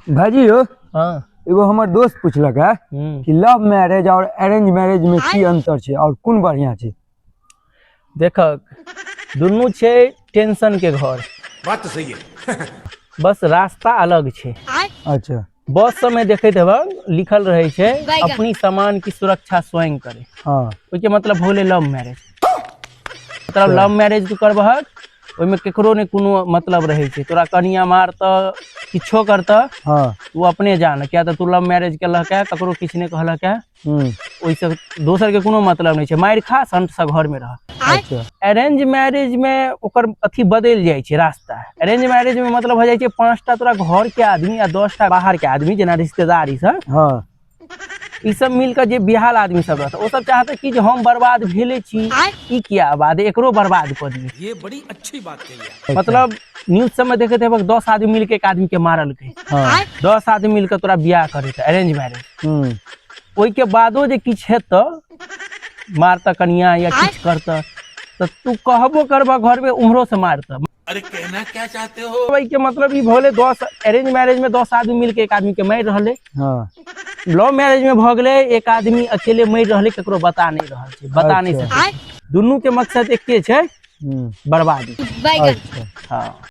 भाजी हो। हाँ। एगो हमर दोस्त पूछलक है कि लव मैरिज और अरेंज मैरिज में की अंतर छै और कोन बढ़िया छै। देखक दुनू छै टेंशन के घर। बात तो सही है। बस रास्ता अलग छै। अच्छा। बस सब में देखैत हेबक लिखल रहे छै अपनी सामान की सुरक्षा स्वयं करे। हाँ। ओहिके मतलब होले लव मैरिज। मतलब लव मैरिज तू करबहक ओहिमे केकरो नहि कोनो मतलब रहै छै। तोरा कनिया मारतऽ किछो करतऽ हाँ। तू अपने जान, किया तऽ तू लव मैरिज केलक है, ककरो किछु नहि कहलक है, ओहिसँ दोसर के कोनो मतलब नहि छै। मारि खा संत से घर में रह। अच्छा। अरेंज मैरिज में ओकर अथी बदलि जाइ छै रास्ता। अरेंज मैरिज में मतलब हो जाइ छै 5टा तोरा घर के आदमी आ 10टा बाहर के आदमी, जेना रिश्तेदार ई सब। हाँ। ई सब मिल के जे बिहाल आदमी सब रहता, ओ सब चाहते कि जे हम बर्बाद भेले छी, ई किया आबाद, एकरो बर्बाद कऽ दिए। ये बड़ी अच्छी बात कही है। मतलब न्यूज सब में देखैत हेबक 10 आदमी मिल के एक आदमी के मारलकै। हाँ। 10 आदमी मिल के तोरा बियाह करेतै, अरेंज मैरिज। ओहि के बादो जे किछु हेतौ, मारतऽ कनिया या किछु करतऽ, तऽ तू कहबो करबऽ घर में उम्हरो से मारतऽ। अरे कहना क्या चाहते हो? ओहि के मतलब ई भऽ गेलै 10 अरेंज मैरिज में 10 आदमी मिल के एक आदमी के मारि रहलै। हाँ। लव मैरिज में भऽ गेलै एक आदमी अकेले मरि रहलै, ककरो बता नहि रहल छै, बता नहि अच्छा। सकै छै। दुनू के मकसद एके छै, बर्बादी। अच्छा। हाँ।